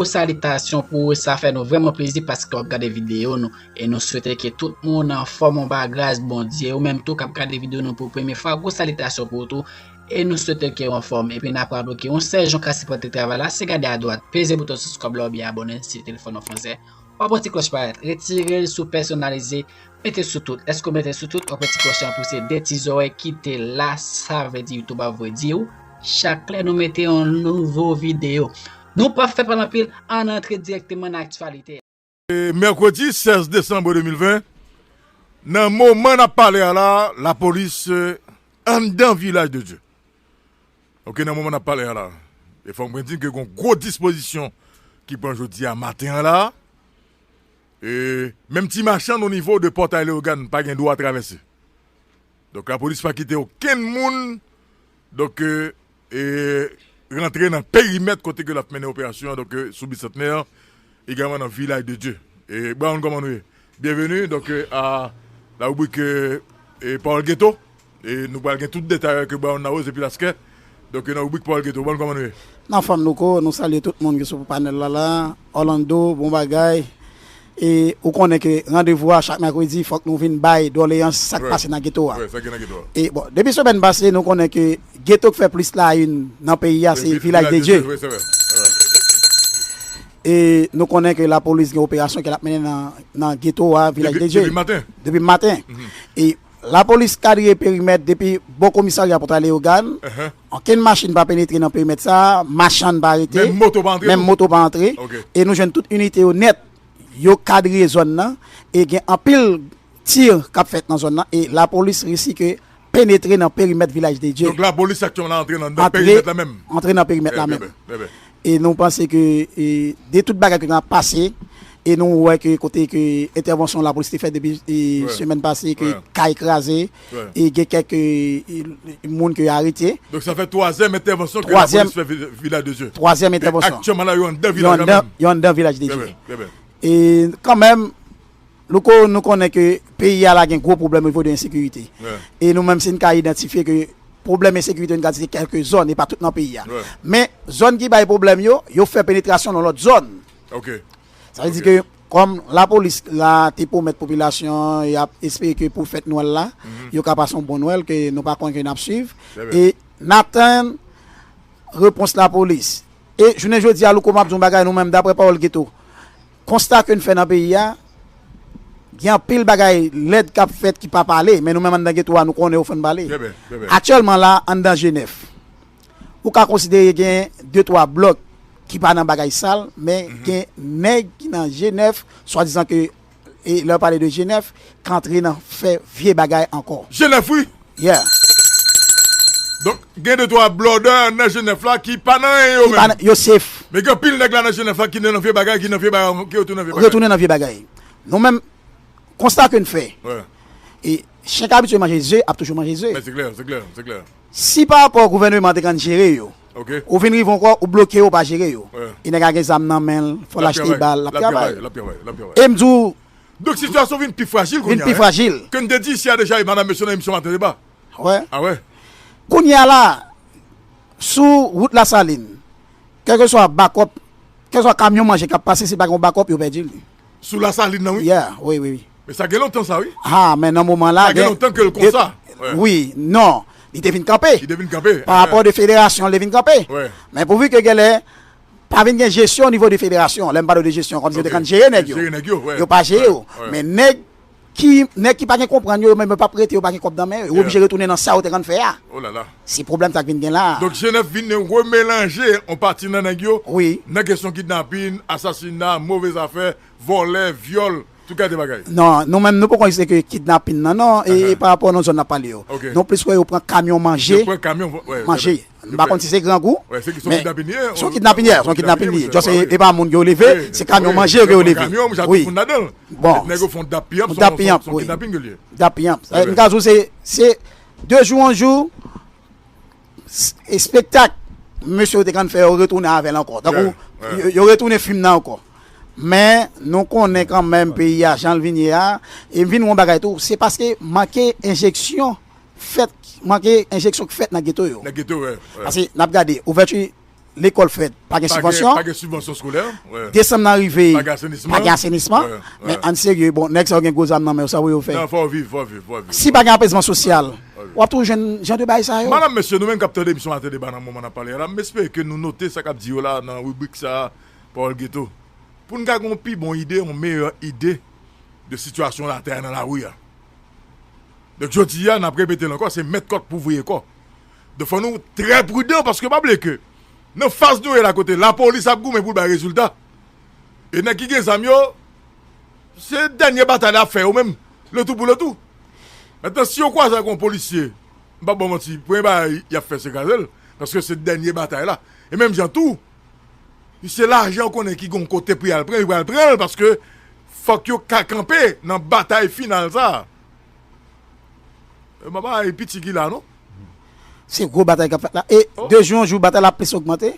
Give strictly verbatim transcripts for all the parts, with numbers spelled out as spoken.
Gwo salitasyon pou ou, sa fè nou vrèman plezi paske w ap gade videyo nou. E nou swete ke tout moun anfòm anba gras Bondye. Ou menm tou k ap gade videyo nou pou premye fwa, gwo salitasyon pou ou tou. E nou swete ke w anfòm. Epi n ap raple ke yon sèl jan w ka sipòte travay la, se gade adwat, peze bouton subscribe la oubyen abòne si telefòn ou fransè. W ap wè ti klòch parèt. Retire l sou pèsonalize. Mete sou tout. Lèske w mete sou tout, w ap wè ti klòch lan pouse de ti zòrèy kite la. Sa vle di YouTube ap voye di w chak lè nou mete yon nouvo videyo. Nou p ap fè pale anpil, ann antre dirèkteman nan aktyalite a. E, mèkredi sèz desanm de mil ven, nan moman n ap pale a la, lapolis, e, anndan Vilaj de Dye. Ok, nan moman n ap pale a la. E fò mwen di ke gon gwo dispozisyon ki pran jodi a maten an la. E menm ti machann o nivo de Pòtay Leyogàn pa gen dwa travèse. Donk, lapolis pa kite okenn moun, donk, e, e, rantre nan perimèt kote ke l ap mennen operasyon an, donk, e, sou Bisantnè, egalman nan Vilaj de Dye. E, Brown, kòman nou ye? Byenveni, donk, e, a la ribrik, e, e, Pawòl Geto. E nou pral gen tout detay avèk Brown Nawos epi Laskè. Donk, e, nan ribrik Pawòl Geto, Brown, kòman nou ye? N anfòm, Louko, nou salye tout moun ki sou panèl la la. Orlando, bon bagay. E ou konnen ke randevou a chak mèkredi, fòk nou vin bay dòleyans sa k pase nan geto a. Wi, sa k gen nan geto a. E bon, depi semèn pase, nou konnen ke geto k fè plis la une nan peyi a, se Vilaj de Dye. Wi, se vre, se vre. E nou konnen ke lapolis gen operasyon ke l ap mennen nan, nan geto a, Vilaj de Dye. Depi maten. Depi maten. E lapolis kadre perimèt depi bò komisarya Pòtay Leyogàn. Ankenn machin pa penetre nan perimèt sa a, machann pa rete, menm moto pa antre. Menm moto pa antre. Ok. E nou jwenn tout inite yo nèt, yo kadre zòn nan, e gen anpil tir k ap fèt nan zòn nan, e lapolis resi ke penetre nan perimèt Vilaj de Dye. Donk, lapolis aktyèlman la antre nan, nan perimèt la menm. Antre nan perimèt la menm. E nou panse ke, e, de tout bagay ke n ap pase, e nou wè ke kote ke entèvansyon lapolis te fèt depi, e, semèn pase, ke kay kraze, e gen kèk, e, e, moun ke yo arete. Donk, sa fè twazyèm entèvansyon ke lapolis fè Vilaj de Dye. Twazyèm entèvansyon. Aktyèlman la, yo anndan vilaj la menm. Yo anndan Vilaj de Dye. E kanmenm, Louko, nou konnen ke peyi a la gen gwo pwoblèm o nivo de ensekirite. E nou menm, si n ka idantifye ke pwoblèm ensekirite, n ka di se kèlke zòn, e pa tout nan peyi a. Men, zòn ki bay pwoblèm yo, yo fè penetrasyon nan lòt zòn. Sa vle di ke, kòm lapolis la te pwomèt popilasyon an, y ap espere ke pou fèt Nwèl la, yo ka pase yon bon Nwèl, ke nou pa konnen ke n ap swiv. E n atann repons lapolis. E jounen jodi a, Louko, m ap di yon bagay, nou menm, daprè Pawòl Geto, konsta ke n fè nan peyi a, gen anpil bagay lèd k ap fèt ki pa pale, men nou menm anndan geto a, nou konnen yo fè n pale. Aktyèlman la, anndan G nèf, ou ka konsidere gen de twa blòk ki pa nan bagay sal, men gen nèg ki nan G nèf, swadizan ke, e lè yo pale de G nèf, k antre nan fè vye bagay ankò. G nèf, wi! Yeah. Donk, gen de twa blòdè nan G nèf la ki pa nan anyen yo menm. Yo safe. Men gen anpil nèg la nan G nèf la ki nan vye bagay, ki nan vye bagay, ki retounen nan vye bagay. Retounen nan vye bagay. Nou menm, konsta ke n fè. E chen k abitye manje ze, ap toujou manje ze. Men se klè, se klè, se klè. Si pa rapò gouvènman te konn jere yo, ou vin rive ankò, ou bloke yo, ou pa jere yo. E nèg la gen zam nan men l, fò l achte bal, l ap travay. E m di w, Donk, sitiyasyon vin pi frajil kounye a, wi. Vin pi frajil. Ke n te di isi a deja, e madanm mesye nan emisyon maten deba. Wè. A wè. Kounye a la, sou wout Lasalin, kèlkeswa bakòp, kèlkeswa kamyon manje k ap pase, si pa gen yon bakòp, yo pèdi li. Sou Lasalin nan, wi. Yeah, wi, wi, wi. Men sa gen lontan sa, wi. Ha, men nan moman la, sa gen lontan ke l konsa. Wi, non. Li te vin kanpe. Li te vin kanpe. Pa rapò de federasyon, li te vin kanpe. Men pouvi ke genlè, pa vin gen jesyon o nivo de federasyon. Lè m pale de jesyon, kòmsi yo te konn jere nèg yo. Yo pa jere yo. Men nèg ki, nèg ki pa gen konprann yo, yo menm yo p ap rete, yo pa gen kòb nan men yo. Yo oblije retounen nan sa yo te konn fè a. Se pwoblèm sa k vin gen la a. Donk, G nèf vin remelanje yon pati nan nèg yo nan kesyon kidnapin, asasina, move zafè, vòlè, vyòl, tout kalite bagay. Non, nou menm, nou poko jis ke kidnapin nan, non, e, e pa rapò nan zòn n ap pale yo. Nou plis wè yo pran kamyon manje. Yo pran kamyon, wè, manje. M pa konn si se grangou, men se yon kidnapin li ye, se yon kidnapin li ye. Just e, e pa moun ke yo leve, se kamyon manje yo ke yo leve. Wi. Bon. Nèg yo fè yon dap piyamp, se yon kidnapin ke li ye. Dap piyamp. M ka di w se, se de jou an jou, s-, espektak mesye yo te konn fè, yo retounen avè l ankò. Tankou, yo, yo retounen fim nan ankò. Men, nou konnen kanmenm peyi a, jan l vin ye a, e m vin wè yon bagay tou, se paske manke enjeksyon fèt, manke enjeksyon k fèt nan geto yo. Nan geto, wè, wè. Paske, n ap gade, ouvèti lekòl fèt, pa gen sibvansyon. Pa gen sibvansyon eskolè. Desanm nan rive, pa gen asenisman. Men ann serye, bon, nèg sa yo gen gwo zam nan men yo, sa pou yo fè? Si pa gen apezman sosyal, w ap toujou jwenn jan de bagay sa yo. Madanm, mesye, nou menm k ap tande emisyon Maten Deba nan moman n ap pale a la, m espere ke nou note sa k ap di yo la nan ribrik sa a, Pawòl Geto, pou n ka gen yon pi bon ide, yon meyè ide de sitiyasyon latè a nan lari a. Donk, jodi a, n ap repete l ankò, se mèt kòk pou voye kò. Donk, fò nou trè pridan, paske pa bliye ke nan faz nou ye la, kote lapolis ap goumen pou l bay rezilta, e nèg ki gen zam yo, se dènye batay y ap fè yo menm, le tou pou le tou. Mentnan, si yo kwaze ak yon polisye, m p ap ba w manti, premye bagay y ap fè, se kraze l, paske se dènye batay la. E menm jan tou, se lajan, ou konnen, ki gen yon kote pou y al pran, yo pral pran l, paske fòk yo ka kanpe nan batay final sa a. E mama, e piti ki la, non? Se gwo batay k ap fèt la. E de jou an jou, batay la ap plis ogmante.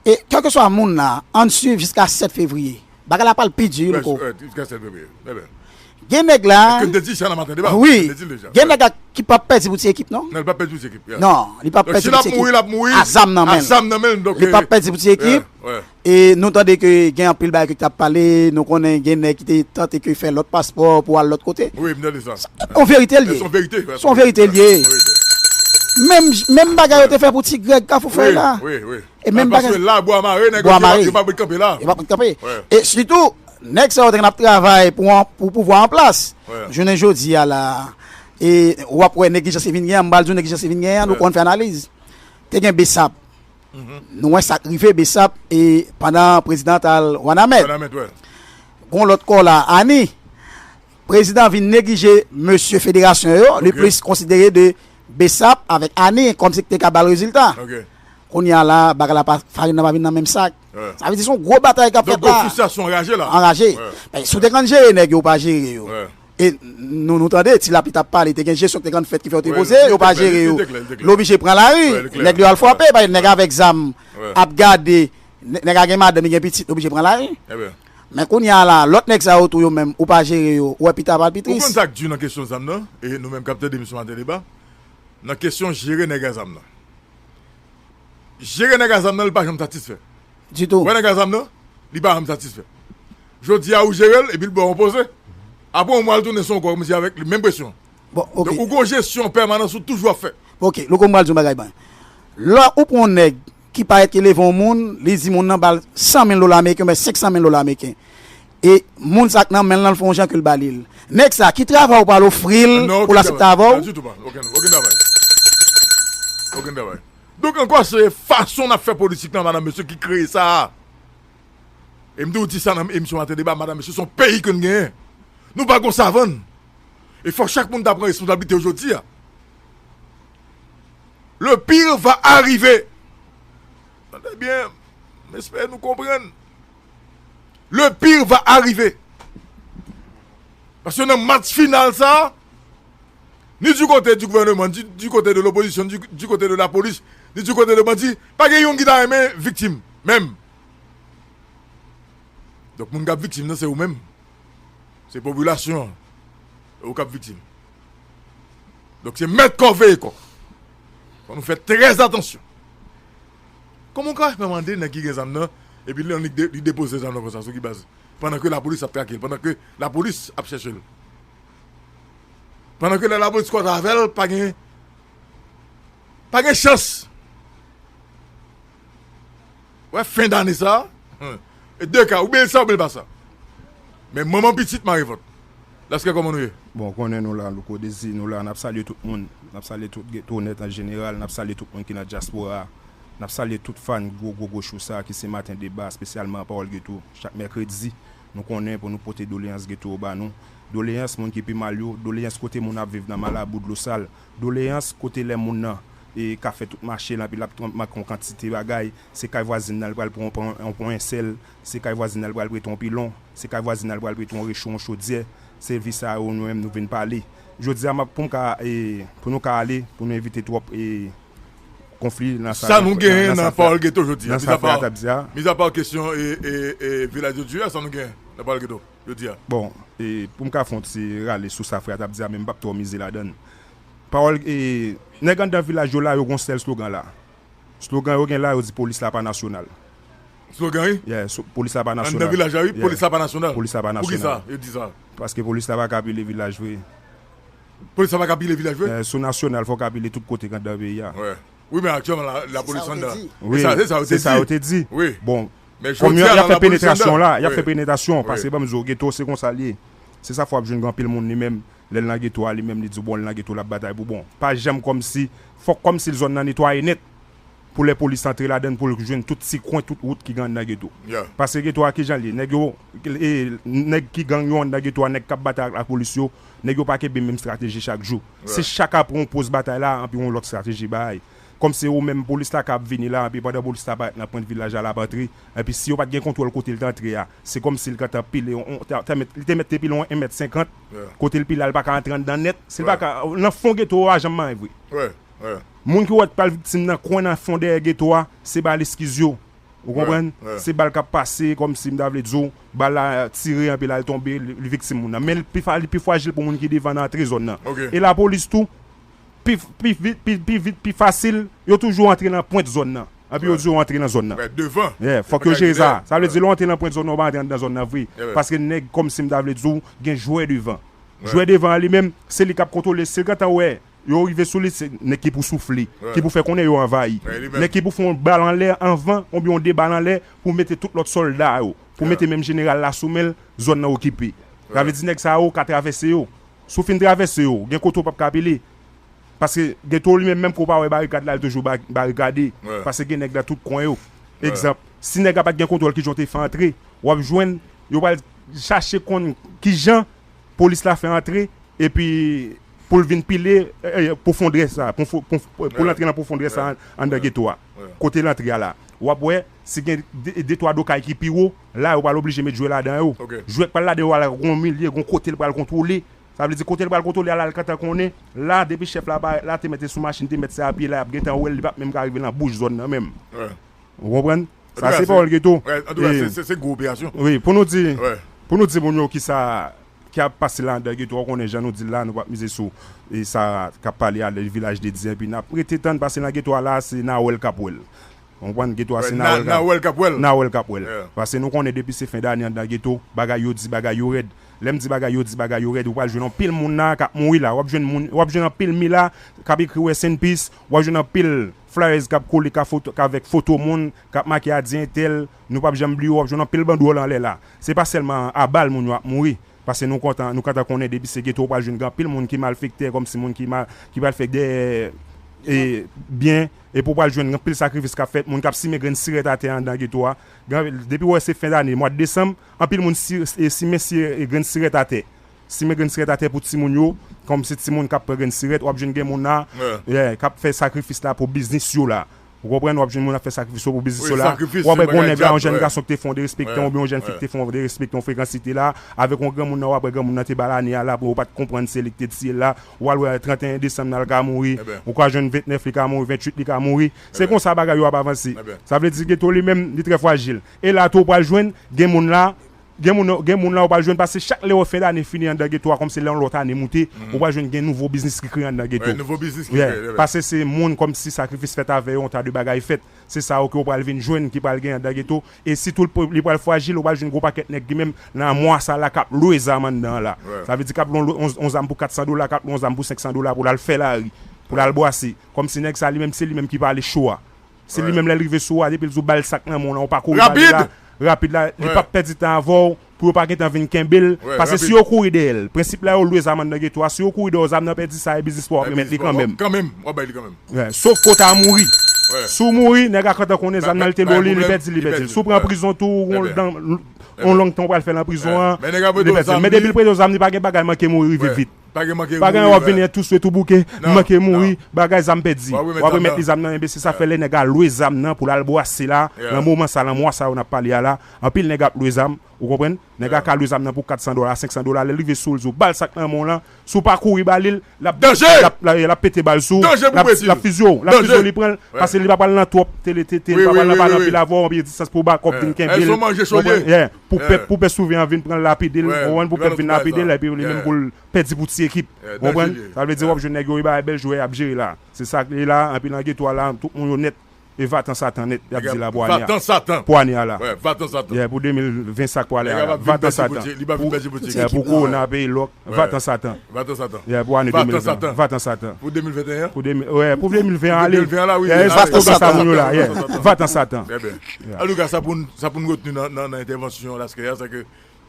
E kèlkeswa moun la, ann swiv jiska sèt fevriye. Bagay la pral pi di, wi, Louko. Gen nèg la, wi, gen nèg la ki p ap pèdi pou ti ekip, non. Non, li p ap pèdi pou ti ekip. A zam nan men l. Li p ap pèdi pou ti ekip. E nou tande ke gen anpil bagay ki t ap pale, nou konnen gen nèg ki te tante ke fè lòt paspò pou al lòt kote. Wi, m tande sa. Se yon verite l ye. Se yon verite l ye. Menm, menm bagay yo te fè pou Ti Grèg Kafou Fèy la. E menm bagay. Paske la, bwa mare, nèg yo pa, yo pa mèt kanpe la. Yo pa mèt kanpe. E sitou, nèg sa yo te konn ap travay pou, pou pouvwa an plas. Jounen jodi a la, e w ap wè neglijans ki vin genyen, m pral di w neglijans ki vin genyen, nou konn fè analiz. Te gen Besap. Nou wè sa k rive Besap e pandan prezidan t al Wanament. Gon lòt kò la, Ani. Prezidan vin neglije mesye federasyon yo, li plis konsidere de Besap avèk Ani kòmsi ki te ka ba l rezilta. Kounye a la, bagay la pa, farin nan pa vin nan menm sak. Sa vle di se yon gwo batay k ap fèt la. Anraje. Si w te konn jere nèg yo, ou pa jere yo. E nou, nou tande, Ti Lapli t ap pale, te gen jesyon ki te konn fèt ki fè yo te poze, yo pa jere yo. L oblije pran lari. Nèg yo al frape, paske nèg avèk zam ap gade, nèg la gen madanm, li gen pitit, l oblije pran lari. Men kounye a la, lòt nèg sa yo tou yo menm, ou pa jere yo, ou wè pita pral pi tris. Ou konn sa k di nan kesyon zam nan? E nou menm k ap tande emisyon Maten Deba, nan kesyon jere nèg a zam nan. Jere nèg a zam nan, li pa janm satisfè. Ditou. Ou wè nèg a zam nan, li pa janm satisfè. Jodi a, ou jere l, epi l ba w yon poze. Apre yon mwa, l tounen sou yon kò, kòmsi avèk li, menm presyon. Donk, ou gon jesyon pèmanans ou toujou ap fè. Ok, Louko, m pral di yon bagay, ban. Lè ou pran yon nèg ki parèt ki leve yon moun, li di moun nan ba l san mil dola ameriken, oubyen senk san mil dola ameriken. E moun sa k nan men l lan, l fè yon jan ke l ba li l. Nèg sa, ki travay ou pral ofri l pou l aksepte avè w? Non, okenn travay. Pa ditou, pa. Okenn, okenn travay. Okenn travay. Donk, ankò, se fason n ap fè politik lan, madanm, mesye, ki kreye sa a. E m toujou di sa nan emisyon Maten Deba, madanm, mesye, se yon peyi ke n genyen. Nou pa gon savann. E fò chak moun ta pran responsablite yo jodi a. Le pire va arriver. Tande byen, m espere nou konprann. Le pire va arriver. Paske nan match final sa, ni du côté du gouvernement, ni du côté de l'opposition, ni du, du côté de la police, ni du côté de bandi, pa gen youn ki ta renmen viktim, menm. Donk, moun k ap viktim nan, se ou menm. Se popilasyon an. E ou k ap viktim. Donk, se mèt kò veye kò. Fò nou fè trè atansyon. Kòman w ka fè mande nèg ki gen zam nan, epi li, li de-, li depoze zam nan konsa, sou ki baz? Pandan ke lapolis ap trake l, pandan ke lapolis ap chèche l. Pandan ke lè lapolis kwaz avè l, pa gen, pa gen chans. Wè, fen dane sa, e de ka, oubyen l sa, oubyen l pa sa. Men manman pitit mare vant. Laskè, kòman nou ye? Bon, ou konnen nou la, Louko Dezi, nou la, n ap salye tout moun. N ap salye tout Geto Nèt an jeneral, n ap salye tout moun ki nan dyaspora a. N ap salye tout fan gwo, gwo, gwo show sa a ki se Maten Deba, espesyalman Pawòl Geto. Chak mèkredi, nou konnen pou nou pote doleyans geto yo ba nou. Doleyans moun ki pi mal yo, doleyans kote moun ap viv nan malabou, dlo sal, doleyans kote lè moun nan, e, ka fè tout mache l, anpi l ap manke yon kantite bagay. Se kay vwazin nan l pral pran yon, yon, yon pwen sèl, se kay vwazin nan l pral prete yon pilon, se kay vwazin nan l pral prete yon recho, yon chodyè. Se vi sa yo nou menm nou vin pale. Jodi a, m ap, pou m ka, e, pou nou ka ale, pou nou evite twòp, e, konfli nan sa, sa nou genyen nan Pawòl Geto jodi a, nan sa frè a t ap di a. Mizapa kesyon, e, e, e, Vilaj de Dye a, sa nou genyen nan Pawòl Geto jodi a? Bon, e, pou m ka fè yon ti rale sou sa frè a t ap di a, men m p ap twò mize ladan l. Pawòl, e, nèg anndan vilaj yo la, yo gon sèl slogan la. Slogan yo gen la, yo di polis la pa nasyonal. Slogan, wi. Yeah, so, polis la pa nasyonal. Anndan vilaj la, wi, polis la pa nasyonal. Polis la pa nasyonal. Poukisa yo di sa? Paske polis la pa ka pile vilaj vre. Polis la pa ka pile vilaj vre? Yeah, sou nasyonal, fò ka pile tout kote anndan peyi a. Wi, men aktyèlman, la, lapolis anndan. Wi, se sa yo te di. Bon, kòm y ap fè penetrasyon la, y ap fè penetrasyon, paske ban m di w, geto se konsa l ye. Se sa fè w ap jwenn gen anpil moun li menm, lè l nan geto a, li menm li di w bon, li nan geto l ap batay pou bon. Pa janm kòmsi, fòk kòmsi zòn nan netwaye nèt pou lè polis antre ladan l pou l jwenn tout ti kwen, tout wout ki gen anndan geto. Paske geto a kijan l ye, nèg yo, e, nèg ki gang yo anndan geto a, nèg k ap batay ak lapolis yo, nèg yo pa kenbe menm estrateji chak jou. Se chak apre yon poz batay la, anpi yon lòt estrateji bay. Kòmsi ou menm polis la ka ap vini la, anpi pandan polis la parèt nan pwent vilaj la, l ap antre, anpi si yo pa t gen kontwòl kote l t antre a, se kòmsi l gentan pile yon, yon, te, te mèt, li te mèt te pile yon en mèt senkant, kote l pile a, l pa ka antre anndan nèt, si l pa ka, nan fon geto a, janm manyen vre. Moun ki wè t pral viktim nan kwen nan fon dèyè geto a, se bal eskiz yo. Ou konprann? Se bal k ap pase, kòmsi m ta vle di w, bal la tire, anpi l al tonbe, li, li viktim moun nan. Men li pi, fa, li pi frajil pou moun ki devan nan antre zòn nan. E lapolis tou, pi, pi vit, pi, pi vit, pi fasil, yo toujou antre nan pwent zòn nan. Anpi yo di yo antre nan zòn nan. Yeah, fòk yo jere sa. Sa vle di lè w antre nan pwent zòn nan, ou pa antre anndan zòn nan vre. Paske nèg kòmsi m ta vle di w, gen jwè devan. Jwè devan an li menm, se li k ap kontwole. Si l gentan wè yo rive sou li, se nèg ki pou soufle, ki pou fè konnen yo anvayi. Nèg ki pou fè yon bal anlè anvan, oubyen yon de bal anlè, pou mete tout lòt sòlda yo, pou mete menm jeneral la sou men l, zòn nan okipe. Sa vle di nèg sa yo ka travèse yo. Si w fin travèse yo, gen kote w p ap ka pile. Paske geto li menm, menm ke w pa wè barikad la, li toujou ba, barikade. Paske gen nèg nan tout kwen yo. Egzanp, si nèg la pa t gen kontwòl kijan w te fè antre, w ap jwenn yo pral chache konn kijan polis la fè antre, epi pou l vin pile, e, e, pwofondè sa, pou, pou, pou l antre nan pwofondè sa an, anndan geto a. Kote l antre a la. W ap wè, si gen de, de twa do kay ki pi wo, la yo pral oblije met jwè ladan yo. Jwè k pral ladan yo a la, gon milye, gon kote l pral kontwole. Sa vle di kote l pral kontwole a la, l gentan konnen. La, depi chèf la parèt la, te mete sou machin, te mèt se a pye la, y ap gentan wè l, li p ap menm ka rive nan bouch zòn nan menm. Ou konprann? Sa se pawòl geto. Antouka, se, se, se gwo operasyon. Wi, pou nou di, pou nou di moun yo kisa ki ap pase la anndan geto a, ou konnen jan nou di l la, nou p ap mize sou e sa k ap pale a, le vilaj de Dye, epi n ap rete tann, paske nan geto a la, se n a wè l k ap wè l. Ou konprann? Geto a se n a wè l k ap wè l. N a wè l k ap wè l. Paske nou konnen depi se fen dane anndan geto, bagay yo di, bagay yo rèd. Lè m di bagay yo di, bagay yo rèd, ou pral jwenn anpil moun la k ap mouri la. W ap jwenn moun, w ap jwenn anpil mi la k ap ekri rest in peace, w ap jwenn anpil flyers k ap kole k ap foto, k avèk foto moun, k ap make a di entèl, nou p ap janm bliye w, w ap jwenn anpil bandwòl anlè la. Se pa sèlman a bal moun yo ap mouri. Paske nou kontan, nou kontan konnen depi se geto, ou pral jwenn gen anpil moun ki malfektè, kòmsi moun ki mal, ki pral fè dèyè e, byen, epi ou pral jwenn gen anpil sakrifis k ap fèt, moun k ap simen grenn sirèt atè anndan geto a. Gen, depi w wè se fen dane, mwa desanm, anpil moun si, e, simen si, e, grenn sirèt atè. Simen grenn sirèt atè pou timoun yo, kòmsi timoun k ap pran grenn sirèt, w ap jwenn gen moun la, yeah, k ap fè sakrifis la pou biznis yo la. Ou konprann, w ap jwenn moun ap fè sakrifis yo pou biznis yo la. W ap wè gon nèg la, yon jèn gason ki te fè yon derespektan, oubyen yon jèn fi ki te fè yon derespektan, yon frekansite la, avèk yon granmoun nan, w ap wè granmoun nan te ba lane a la, pou yo pa t konprann se li ki te tiye l la. W al wè trannteyen desanm nan, l ka mouri. Ou ka jwenn ventnèf, li ka mouri, venntuit, li ka mouri. Se konsa bagay yo ap avanse. Sa vle di geto li menm, li trè frajil. E la tou, ou pral jwenn, gen moun la, Gen moun, gen moun la ou pral jwenn, paske chak lè w fen dane fini anndan geto a, kòmsi lè yon lòt ane moute, ou pral jwenn gen nouvo biznis ki kreye anndan geto. Paske se moun kòmsi sakrifis fèt avè yo, yon ta de bagay fèt. Se sa yo ke w pral vin jwenn ki pral gen anndan geto. E sitou li pral frajil, ou pral jwenn gwo pakèt nèg ki menm nan mwa sa la k ap lwe zam anndan an la. Sa vle di k ap lwe yon, yon, yon zam pou katsan dola, k ap lwe yon zam pou senksan dola pou l al fè lari, pou l al bwase. Kòmsi nèg sa li menm, se li menm ki pale cho a. Se li menm lè l rive sou ou a, depi l di w ba l sa k nan men w lan, ou pa kouri ba li la. Rapid la, li p ap pèdi tan avè w, pou yo pa gentan vin kenbe l. Paske si yo kouri dèyè l, prensip la yo lwe zam anndan geto a, si yo kouri dèyè w, zam nan pèdi sa, e biznis pa w ap remèt li kanmenm. Kanmenm, w ap bay li kanmenm. Sof ke w ta mouri. Si w mouri, nèg la gentan konnen zam nan li te lwe w li, li pèdi, li pèdi l. Si w pran prizon tou, ou gon dan, yon long tan w pral fè nan prizon an, li pèdi l. Men depi l prete w zam, li pa gen bagay manke mouri rive vit. Pa gen manke mouri. Pa gen w ap vini tou swet ou bouke, manke mouri, bagay zam pèdi. W ap remèt li zam nan, enben se sa fè lè nèg la lwe zam nan pou l al bwase la, nan moman sa, nan mwa sa yo n ap pale a la, anpil nèg ap lwe zam, ou konprann? Nèg la ka lwe zam nan pou katsan dola, senksan dola, lè l rive sou w, l di w ba l sa k nan men w lan, si w pa kouri ba li l, l ap, l ap, l ap, l ap pete bal sou w, l ap, l ap fiziye w, l ap fiziye w, li pran l, paske li pa pral nan twòp, te, te, te, li pa pral nan, pa nan anpil avè w, anpil distans pou w bakòp vin kenbe l, ou konprann? Yeah. Pou pèp, pou pèp Souvren an vin pran l lapide l, ou konprann, pou pèp vin lapide l, epi li menm pou l pèdi pou ti ekip. Ou konprann? Sa vle di w ap jwenn nèg yo, wi, bagay bèl jwè y ap jere la. Se sa k ye la, anpi nan geto a la, tout moun yo nèt. Se vatan satan nèt, y ap di la pou ane a. Vatan satan. Pou ane a la. Pou ane a la. Pou de mil ven sa k pwale a la. Vatan satan. Pou kowona peyi lòk. Vatan satan. Vatan satan. Pou ane de mil ven. Vatan satan. Pou de mil ven an? Pou de mil, wi, pou de mil ven ale. Vatan satan. Vatan satan. Vatan satan. Antouka, sa pou n retni nan entèvansyon Laskè a, se ke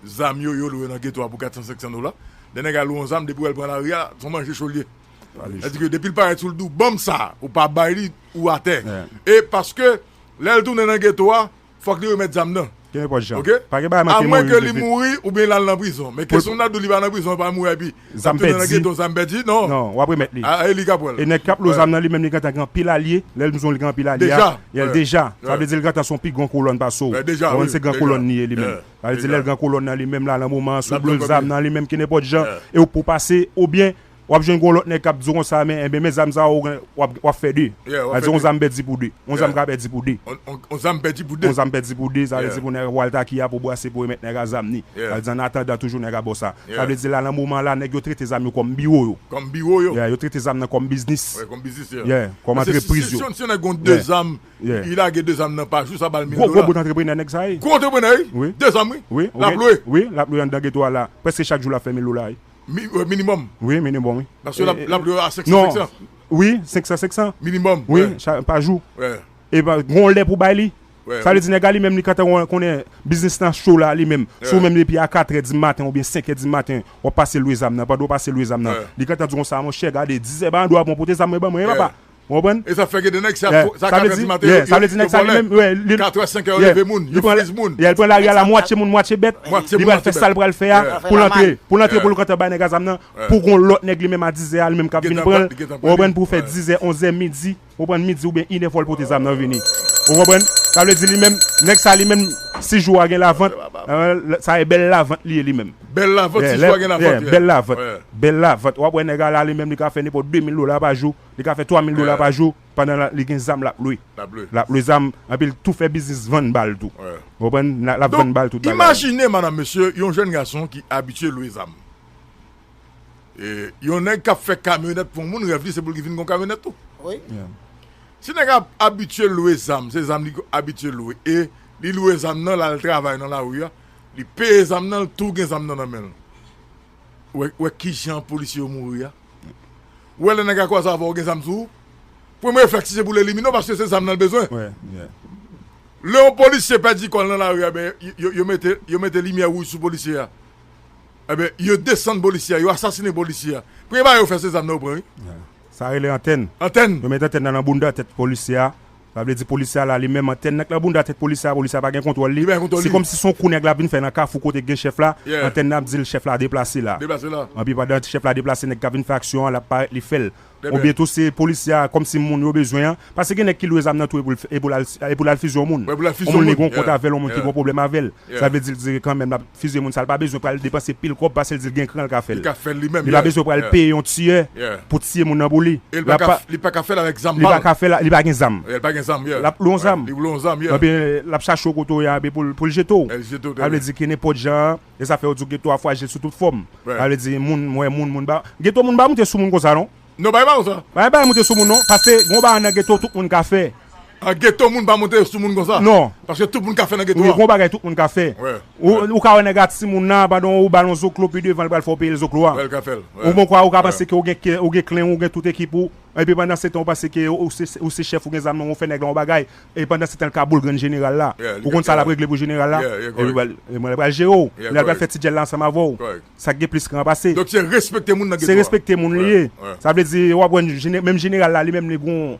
zam yo, yo lwe nan geto a pou kat san, senk san dola. Lè nèg la lwe yon zam, depi w wè l pran lari a, se yon manje cho l ye. Sètadi ke depi l parèt sou l di w, ban m sa, ou pa bay li, ou atè. E paske, lè l tounen nan geto a, fòk li remèt zam nan. Ki nenpòt jan. Oke? Pa gen bagay manke mouri vit vit. Amwen ke li mouri oubyen l al nan prizon. Men kesyon n ap di w li pa nan prizon, li pa mouri epi l ap tounen nan geto, zam pèdi, non. Non, w ap remèt li. E li k ap pran l. E nèg k ap lwe zam nan li menm li gentan gen anpil alye, lè m di w li gen anpil alye a, deja. Sa vle di li gentan se yon pi gran kolòn pase w. Ou konprann, se gran kolòn li ye li menm. Sa vle di lè l gen kolòn nan li menm la, nan moman an, si w lwe zam nan li menm ki nenpòt jan, e w pou pase, oubyen w ap jwenn gen yon lòt nèg k ap di w konsa, men, enben, men zam sa a, w ap, w ap fè de. Sa vle di yon zam pèdi pou de. Yon zam ka pèdi pou de. Yon zam pèdi pou de. Yon zam pèdi pou de, sa vle di pou nèg a pral taki a, pou brase, pou remèt nèg a zam ni. Sa vle di, an atandan, toujou nèg a ba w sa. Sa vle di la, nan moman an la, nèg yo trete zam yo kòm biwo yo. Kòm biwo yo. Yo trete zam nan kòm biznis. Kòm biznis, kòm antrepwiz yo. Si yon nèg gen de zam, li lage de zam nan pa jou, sa ba l mil dola. Gwo, gwo bout antreprenè nèg sa ye. Gwo antreprenè, wi. De zam, wi. L ap lwe. Wi, l ap lwe anndan geto a la. Prèske chak jou l ap fè mil dola, wi. Minimòm. Wi, minimòm, wi. Paske l ap lwe a senk san, senk san. Wi, senk san, senk san. Minimòm, wi, pa jou. E pa, gon lè pou bay li. Sa vle di nèg la li menm li gentan konnen biznis lan cho la li menm. Si w menm depi a katrè di maten oubyen senkè di maten, w ap pase lwe zam nan. Pandan w pase lwe zam nan, li gentan di w konsa, monchè, gade, dizè pa an dwa pou mwen pote zam mwen ban mwen, wi papa. Ou konprann? E sa fè gen de nèg, se a katrè di maten, yo vòlè. Katrè, senkè, yo leve moun, yo friz moun. Li pran lari a la, mwatye moun, mwatye bèt. Li pral fè sa l pral fè a pou l antre, pou l antre, pou l gentan bay nèg la zam nan. Pou gon lòt nèg li menm a dizè a, li menm k ap vin pran l. Ou konprann? Pou fè dizè, onzè, midi. Ou konprann, midi oubyen inè fò l pote zam nan vini. Ou konprann? Sa vle di li menm, nèg sa li menm, si jou a gen lavant, sa e bèl lavant li ye li menm. Bèl lavant, si jou a gen lavant. Bèl lavant. Bèl lavant. W ap wè nèg la la li menm li ka fè nenpòt de mil dola pa jou, li ka fè twa mil dola pa jou, pandan li gen zam l ap lwe. L ap lwe zam, anpi l tou fè biznis vann bal tou. Ou konprann? L ap vann bal tout bagay. Imajine, madanm, mesye, yon jèn gason ki abitye lwe zam. E, yon nèg k ap fè kamyonèt pou yon moun, rèv li se pou l vin gon kamyonèt tou. Wi. Si nèg ap abitye lwe zam, se zam li abitye lwe, e li lwe zam nan, l al travay nan lari a, li peye zam nan, l tou gen zam nan nan men l. Ou wè, ou wè kijan polisye yo mouri a? Ou wè lè nèg la kwaze avè w, gen zam sou ou? Premye reflèks li se pou l elimine w paske se zam nan l bezwen. Lè yon polisye pèdi kò l nan lari a, ben, yo, yo mete, yo mete limyè wouj sou polisye a. Enben, yo desann polisye a, yo asasinen polisye a. Premye bagay yo fè se zam nan yo pran, wi. Sa rele antèn. Antèn. Yo met antèn nan, nan bounda tèt polisye a. Sa vle di polisye a la, li menm antèn nan k nan bounda tèt polisye a, polisye a pa gen kontwòl li. Li pa gen kontwòl li. Se kòmsi se yon kou nèg la vin fè nan kafou kote k gen chèf la, antèn nan ap di l chèf la deplase la. Deplase la. Anpi pandan chèf la deplase, nèg k ap vin fè aksyon an, l ap parèt li fè l. Oubyen tou se polisye a, kòmsi moun yo bezwen an. Paske gen nèg ki lwe zam nan tou e pou l, e pou l al, e pou l al fizye yon moun. Yon moun li gen yon kont avè l, yon moun ki gen yon pwoblèm avè l. Sa vle di l di kanmenm l ap fizye moun sa, l pa bezwen pral depanse pil kòb paske l di l gen kran l ka fè l. Li ka fè l li menm. Li pa bezwen pral peye yon tiyè pou tiye moun nan pou li. E li pa ka, li pa ka fè l avèk zam pa l. Li pa ka fè l, li pa gen zam. Li pa gen zam. L ap lwe yon zam. Li lwe yon zam. Epi l ap chache w kote w ye a, epi pou l, pou l jete w. Sa vle di ke nenpòt jan, e sa fè yo di w geto a frajil sou tout fòm. Sa vle di moun, mwen, moun, moun ba, geto moun pa moute sou moun konsa non. Non, bagay pa konsa. Bagay pa moute sou moun non, paske gon bagay nan geto tout moun ka fè. An geto moun pa moute sou moun konsa. Non. Paske tout moun ka fè nan geto a. Wi, gon bagay tout moun ka fè. Ou, ou ka wè nèg a timoun nan, pandan ou ba l yon zoklo pi devan, l pral fè w peye l zoklo a. Ou bon kwa, ou ka panse ke ou gen, ou gen klen, ou gen tout ekip ou. Epi pandan se tan, ou panse ke ou se, ou se chèf, ou gen zam nan, ou fè nèg la yon bagay. E pandan se tan, l ka boule grenn jeneral la. Ou konn sa l ap regle pou jeneral la. Epi pral, e mwen, l pral jere w. Li pral fè ti djèl la ansanm avè w. Sa k gen plis kran pase. Donk se respekte moun nan geto a. Se respekte moun li ye. Sa vle di, w ap wè, menm jeneral la, li menm li gon,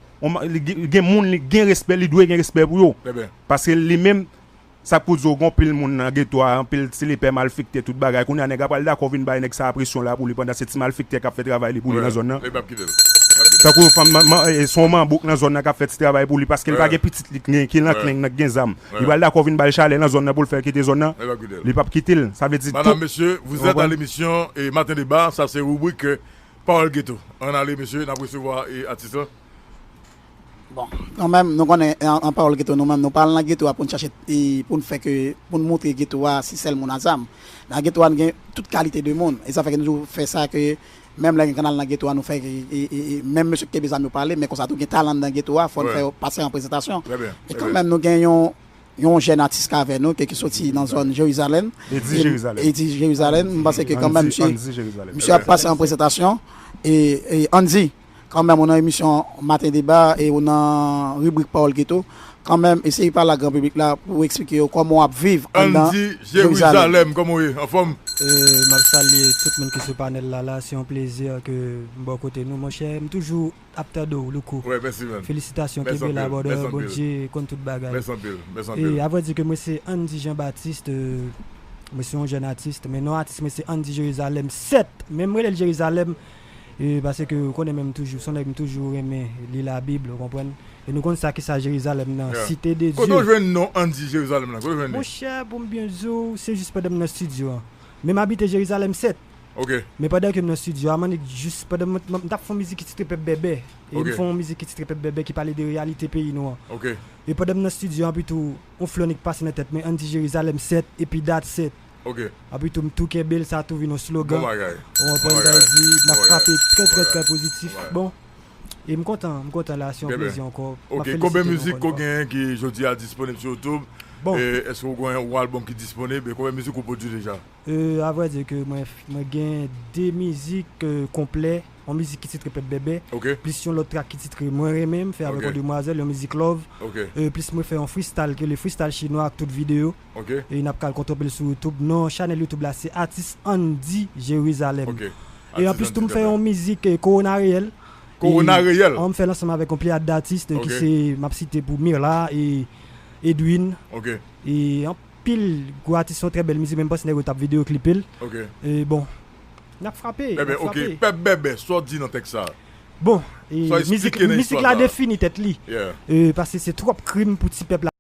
li gen moun, li gen respè, li dwe gen respè pou yo. Paske li menm, sa k pou di w, gen anpil moun nan geto a, anpil ti lepè malfektè, tout bagay. Kounye a, nèg la pral dakò vin bay nèg sa a presyon la pou li, pandan se ti malfektè k ap fè travay li pou li nan zòn nan. Tankou fanm, se yon manbouk nan zòn nan k ap fè ti travay pou li, paske li pa gen pitit li ki nan klen, nan gen zam. Li pral dakò vin ba l chalè nan zòn nan pou l fè l kite zòn nan. Li p ap kite l. Sa vle di tout. Madame, messieurs, vous êtes dans l'émission Matin Débat. Sa se ribrik Pawòl Geto. Ann ale, mesye, n ap resevwa atis lan. Bon, kanmenm, nou konnen an, an pawòl geto, nou menm, nou pa al nan geto a pou n chache, e, pou n fè ke, pou n montre geto a si sèl moun a zam. Nan geto a, n gen tout kalite de moun. E sa fè ke nou toujou fè sa ke, menm lè n al nan geto a, nou fè, e, e, e, e, menm mesye k kenbe zam yo pale, men konsa tou gen talan nan geto a, fò n fè yo pase an prezantasyon. E kanmenm, nou gen yon, yon jèn atis k avè nou, ke, ki soti nan zòn Jerizalèm. Edi Jerizalèm. Edi Jerizalèm, m panse ke kanmenm, misye, misye ap pase an prezantasyon. E, e Andy, kanmenm, ou nan emisyon Maten Deba e ou nan ribrik Pawòl Geto. Kanmenm, eseye pale ak gran piblik la pou eksplike yo kòman w ap viv anndan Andy Jerizalèm. Jerizalèm, kòman w ye? Anfòm? E, m ap salye tout moun ki sou panèl la, la. Se yon plezi ke m bò kote nou, monchè. M toujou ap tande w, Louko. Wè, mèsi, man. Felisitasyon, kenbe la, brother. Bondye konn tout bagay. Mèsi anpil, mèsi anpil. E, a vrè di ke mwen se Andy Jean Baptiste, e, mwen se yon jèn atis, men non atis mwen se Andy Jerizalèm sèt. Men m rele l Jerizalèm, e, paske ou konnen menm toujou, se yon nèg m toujou renmen li Labib, ou konprann? E nou konn sa ki sa Jerizalèm nan, site de Dye. Kote w jwenn non Andy Jerizalèm nan? Kote w jwenn li? Monchè, pou m byen di w, se jis pandan m nan estidyo an. Men m abite Jerizalèm sèt. Ok. Men pandan ke m nan estidyo a, m annik jis pandan m, m, m t ap fè yon mizik ki titre Pèp Bèbè. E m fè yon mizik ki titre Pèp Bèbè ki pale de reyalite peyi nou an. Ok. E pandan m nan estidyo a, anpitou, yon flo annik pase nan tèt mwen, Andy Jerizalèm sèt, epi dat sèt. Ok. Anpitou, m tou kenbe l, sa tou vin yon slogan. Bon bagay. Ou konprann, sa vle di, n ap frape trè, trè, trè pozitif. Bon. E m kontan, m kontan la, se yon plezi ankò. Ok, konbyen mizik ou genyen ki jodi a disponib sou YouTube? Bon. E èske ou gen yon albòm ki disponib? E konbyen mizik ou pwodui deja? E, a vrè di ke mwen, mwen gen de mizik, e, konplè, yon mizik ki titre Pèp Bèbè, plis yon lòt track ki titre Mwen Renmen, m fè avèk yon demwazèl, yon mizik love. E, plis mwen fè yon freestyle, ke le freestyle chinwa ak tout videyo. E n ap ka al kontwole l sou YouTube. Non chanèl YouTube la, se Atis Andy Jerizalèm. E anplis tou, m fè yon mizik, e, Kowona Reyèl. Kowona Reyèl. E, an, m fè l ansanm avèk yon pleyad d'atis, e, ki se, m ap site pou Mirla, e, Edwin. E anpil gwo atis, se yon trè bèl mizik, men m panse nèg yo t ap videyo klipe l. E bon, n ap frape, n ap frape. Pèp Bèbè, sa w di nan tèks sa? Bon, e, mizik, mizik la defini tèt li. E, paske se twòp krim pou ti pèp la.